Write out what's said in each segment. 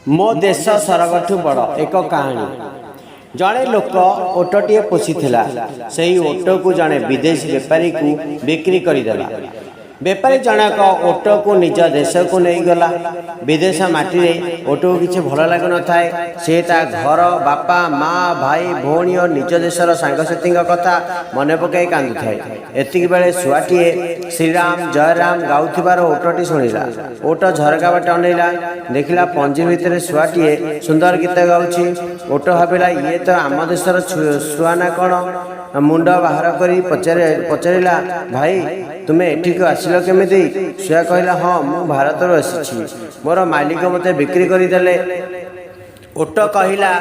ମୋ ଦେଶ ସରଗଠୁ ବଡ଼, ଏକ କାହାଣୀ। ଜଣେ ଲୋକ ଓଟଟିଏ ପୋଷିଥିଲା। ସେହି ଓଟକୁ ଜଣେ ବିଦେଶୀ ବେପାରୀକୁ ବିକ୍ରି କରିଦେଲା। ବେପାରୀ ଜଣକ ଓଟକୁ ନିଜ ଦେଶକୁ ନେଇଗଲା। ବିଦେଶ ମାଟିରେ ଓଟକୁ କିଛି ଭଲ ଲାଗୁନଥାଏ। ସେ ତା ଘର, ବାପା, ମା, ଭାଇ, ଭଉଣୀ ଓ ନିଜ ଦେଶର ସାଙ୍ଗସାଥୀଙ୍କ କଥା ମନେ ପକାଇ କାନ୍ଦୁଥାଏ। ଏତିକି ବେଳେ ଶୁଆଟିଏ ଶ୍ରୀରାମ ଜୟରାମ ଗାଉଥିବାର ଓଟଟି ଶୁଣିଲା। ଓଟ ଝରକା ବାଟେ ଅନେଇଲା। ଦେଖିଲା, ପଞ୍ଜୁରୀ ଭିତରେ ଶୁଆଟିଏ ସୁନ୍ଦର ଗୀତ ଗାଉଛି। ଓଟ ଭାବିଲା, ଇଏ ତ ଆମ ଦେଶର ଶୁଆ ନା କ'ଣ? ମୁଣ୍ଡ ବାହାର କରି ପଚାରିଲା, "ଭାଇ, ତୁମେ ଏଠିକୁ ଆସିଲ କେମିତି?" ଶୁଆ କହିଲା, "ହଁ, ମୁଁ ଭାରତରୁ ଆସିଛି। ମୋର ମାଲିକ ମୋତେ ବିକ୍ରି କରିଦେଲେ।" ଓଟ କହିଲା,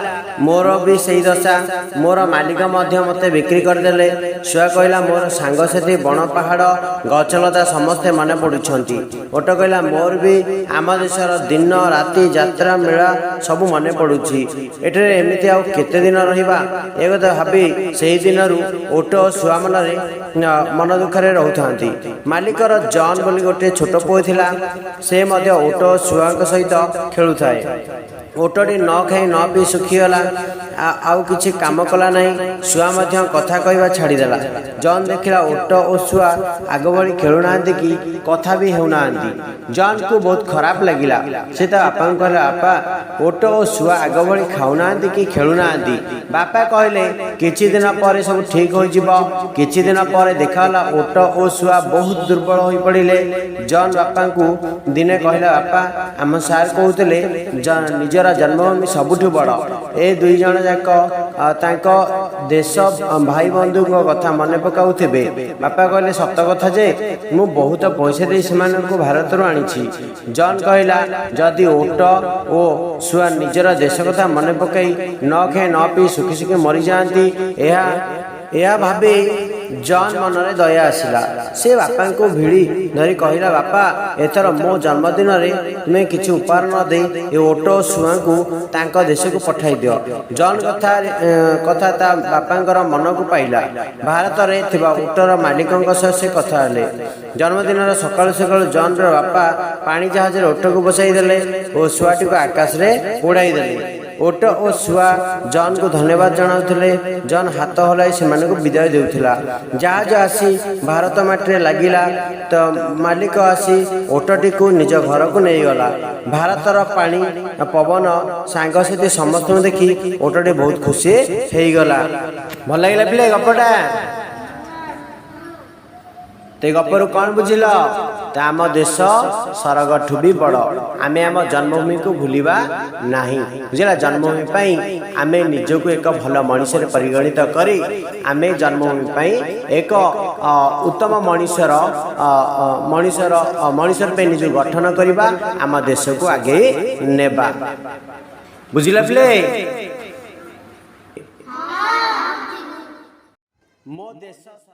"ମୋର ବି ସେଇ ଦଶା। ମୋର ମାଲିକ ମଧ୍ୟ ମୋତେ ବିକ୍ରି କରିଦେଲେ।" ଶୁଆ କହିଲା, "ମୋର ସାଙ୍ଗସାଥି, ବଣ, ପାହାଡ଼, ଗଛଲତା ସମସ୍ତେ ମନେ ପଡ଼ୁଛନ୍ତି।" ଓଟ କହିଲା, "ମୋର ବି ଆମ ଦେଶର ଦିନ, ରାତି, ଯାତ୍ରା, ମେଳା ସବୁ ମନେ ପଡ଼ୁଛି। ଏଠାରେ ଏମିତି ଆଉ କେତେ ଦିନ ରହିବା?" ଏ କଥା ଭାବି ସେହି ଦିନରୁ ଓଟ ଓ ଶୁଆ ମନ ଦୁଃଖରେ ରହୁଥାନ୍ତି। ମାଲିକର ଜନ୍ ବୋଲି ଗୋଟିଏ ଛୋଟ ପୁଅ ଥିଲା। ସେ ମଧ୍ୟ ଓଟ ଓ ଶୁଆଙ୍କ ସହିତ ଖେଳୁଥାଏ। ଓଟଟି ନ ଖାଇ ନ ପିଇ ଶୁଖିଗଲା। ଆଉ କିଛି କାମ କଲା ନାହିଁ। ଶୁଆ ମଧ୍ୟ କଥା କହିବା ଛାଡ଼ିଦେଲା। ଜନ୍ ଦେଖିଲା, ଓଟ ଓ ଶୁଆ ଆଗ ଭଳି ଖେଳୁନାହାନ୍ତି କି କଥା ବି ହେଉନାହାନ୍ତି। ଜନ୍କୁ ବହୁତ ଖରାପ ଲାଗିଲା। ସେ ତା ବାପାଙ୍କୁ କହିଲା, "ବାପା, ଓଟ ଓ ଶୁଆ ଆଗ ଭଳି ଖାଉନାହାନ୍ତି କି ଖେଳୁନାହାନ୍ତି।" ବାପା କହିଲେ, "କିଛି ଦିନ ପରେ ସବୁ ଠିକ୍ ହୋଇଯିବ।" କିଛି ଦିନ ପରେ ଦେଖାଗଲା, ଓଟ ଓ ଶୁଆ ବହୁତ ଦୁର୍ବଳ ହୋଇପଡ଼ିଲେ। ଜନ୍ ବାପାଙ୍କୁ ଦିନେ କହିଲା, "ବାପା, ଆମ ସାର୍ କହୁଥିଲେ, ନିଜର ଜନ୍ମଭୂମି ସବୁଠୁ ବଡ଼। ଏ ଦୁଇ ଜଣ ଯାକ ତାଙ୍କ ଦେଶ, ଭାଇ ବନ୍ଧୁଙ୍କ କଥା ମନେ ପକାଉଥିବେ।" ବାପା କହିଲେ, "ସତ କଥା ଯେ, ମୁଁ ବହୁତ ପଇସା ଦେଇ ସେମାନଙ୍କୁ ଭାରତରୁ ଆଣିଛି।" ଜନ୍ କହିଲା, "ଯଦି ଓଟ ଓ ଶୁଆ ନିଜର ଦେଶ କଥା ମନେ ପକାଇ ନ ଖାଇ ନ ପିଇ ଶୁଖି ଶୁଖି ମରିଯାଆନ୍ତି।" ଏହା ଭାବି ଜନ୍ ମନରେ ଦୟା ଆସିଲା। ସେ ବାପାଙ୍କୁ ଭିଡ଼ି ଧରି କହିଲା, "ବାପା, ଏଥର ମୋ ଜନ୍ମଦିନରେ ତୁମେ କିଛି ଉପହାର ନ ଦେଇ ଏ ଓଟ ଓ ଶୁଆଙ୍କୁ ତାଙ୍କ ଦେଶକୁ ପଠାଇ ଦିଅ।" ଜନ୍ କଥା ତା ବାପାଙ୍କର ମନକୁ ପାଇଲା। ଭାରତରେ ଥିବା ଓଟର ମାଲିକଙ୍କ ସହ ସେ କଥା ହେଲେ। ଜନ୍ମଦିନର ସକାଳୁ ସକାଳୁ ଜନ୍ର ବାପା ପାଣି ଜାହାଜରେ ଓଟକୁ ବସାଇ ଦେଲେ ଓ ଶୁଆଟିକୁ ଆକାଶରେ ଉଡ଼ାଇ ଦେଲେ। ଓଟ ଓ ଶୁଆ ଜନ୍କୁ ଧନ୍ୟବାଦ ଜଣାଉଥିଲେ। ଜନ୍ ହାତ ହଲାଇ ସେମାନଙ୍କୁ ବିଦାୟ ଦେଉଥିଲା। ଜାହାଜ ଆସି ଭାରତ ମାଟିରେ ଲାଗିଲା ତ ମାଲିକ ଆସି ଓଟଟିକୁ ନିଜ ଘରକୁ ନେଇଗଲା। ଭାରତର ପାଣି, ପବନ, ସାଙ୍ଗସାଥି ସମସ୍ତଙ୍କୁ ଦେଖି ଓଟଟି ବହୁତ ଖୁସି ହେଇଗଲା। ଭଲ ଲାଗିଲା ପିଲେ ଗପଟା? ତ ଏ ଗପରୁ କ'ଣ ବୁଝିଲ? ତ ଆମ ଦେଶ ସରଗଠୁ ବି ବଡ଼। ଆମେ ଆମ ଜନ୍ମଭୂମିକୁ ଭୁଲିବା ନାହିଁ। ବୁଝିଲା? ଜନ୍ମଭୂମି ପାଇଁ ଆମେ ନିଜକୁ ଏକ ଭଲ ମଣିଷରେ ପରିଗଣିତ କରି ଆମେ ଜନ୍ମଭୂମି ପାଇଁ ଏକ ଉତ୍ତମ ମଣିଷ ରୂପେ ନିଜକୁ ଗଠନ କରିବା, ଆମ ଦେଶକୁ ଆଗେଇ ନେବା। ବୁଝିଲା ପିଲେ? ମୋ ଦେଶ